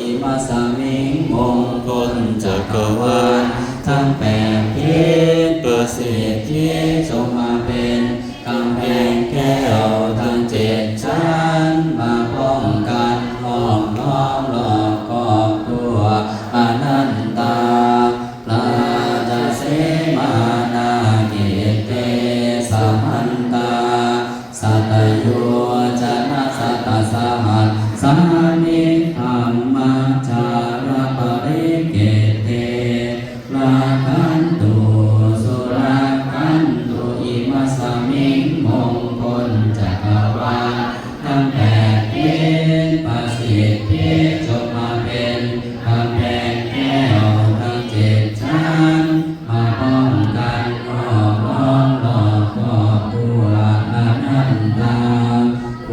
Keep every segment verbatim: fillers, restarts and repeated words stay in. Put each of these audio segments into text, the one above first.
อิมัสมิงมงคลจักรวาลทั้งแปดทิศ ประสิทธิจงมาเป็นกำแพงแก้วทั้งเจ็ดชั้น มาป้องกันห้อมล้อมรอบครอบทั่วอนันตา Rājasemānākhette samantā satayojanasatasahassāni brahmajālaparikkhette rakkhantu surakkhantu. Imasmiṃ mongkolacakkavāḷa ทั้งแปดทิศ ประสิทธิจงมาเป็นกำแพงแก้วทั้งเจ็ดชั้น มาป้องกันห้อมล้อมรอบครอบทั่วอนันตา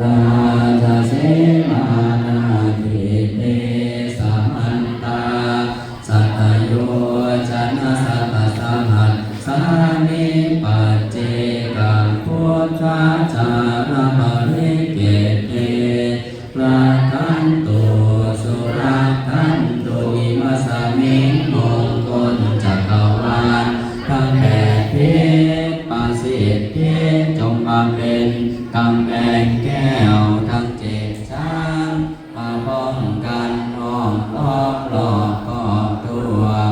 Rājasemānākhette samantā satayojanasatasahassāni paccekabhujajālaparikkhette rakkhantu surakkhantu. Imasmiṃ mongkolacakkavāḷa ทั้งแปดทิศ ประสิทธิจงมาเป็นกำแพงแก้วทั้งเจ็ด